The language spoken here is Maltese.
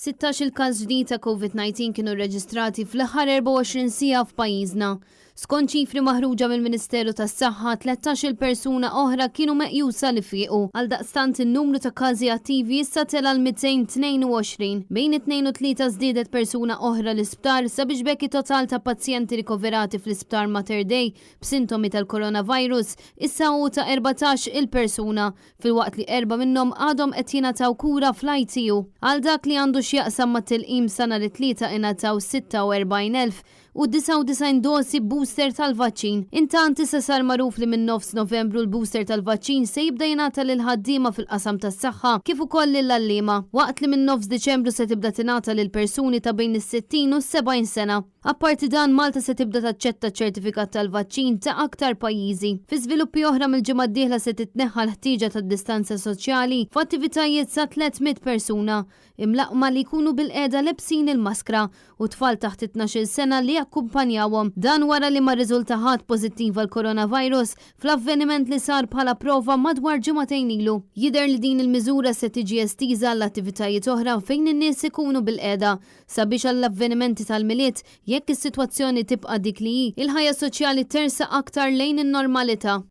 16-il każ ġdid ta' Covid-19 kienu rreġistrati fl-aħħar 24 siegħa f'pajjiżna. Skont ċifri maħruġa mill-Ministeru tas-Saħħa, 13-il persuna oħra kienu meqjusa li fiequ. Għaldaqstant in-numru ta' każi attivi issa tela' għal 222. Bejn it-Tnejn u t-Tlieta żdiedet persuna oħra l-isptar sabiex b'hekk it-total ta' pazjenti rikoverati fl-Isptar Mater Dei b'sintomi tal-coronavirus issa hu ta' 14 il persuna. filwaqt li erbgħa minnhom għadhom qed jingħataw kura fl-ITU. Għal dak li għandu x'jaqsam mat-tilqim sa nhar it-Tlieta ingħataw 46,099 dosi booster tal-vaċċin. Intant issa sar magħruf li minn nofs Novembru l-booster tal-vaċċin se jibda jingħata lill-ħaddiema fil-qasam tas-saħħa kif ukoll lill-għalliema, waqt li minn nofs Diċembru se tibda tingħata lil persuni ta' bejn is-60 u s-70 sena. Apparti dan, Malta se tibda taċċetta ċ-ċertifikat tal-vaċċin ta' aktar pajjiżi. Fi żviluppi oħra mill-ġimgħa d-dieħla se titneħħa l-ħtieġa tad-distanza soċjali f'attivitajiet sa 300 persuna, imlaqqma li jkunu bilqiegħda lebsin il-maskra u tfal taħt it-tnax-il sena li jakkumpanjawhom. Dan wara li ma rriżulta ħadd pożittiv għall-coronavirus fl-avveniment li sar bħala prova madwar ġimagħtejn ilu. Jidher li din il-miżura se tiġi estiża għal attivitajiet oħra fejn in-nies ikunu bilqiegħda. Sabiex għall-avvenimenti tal-Milied, jekk is-sitwazzjoni tibqa' dik li hi, il-ħajja soċjali tersaq aktar lejn in-normalità.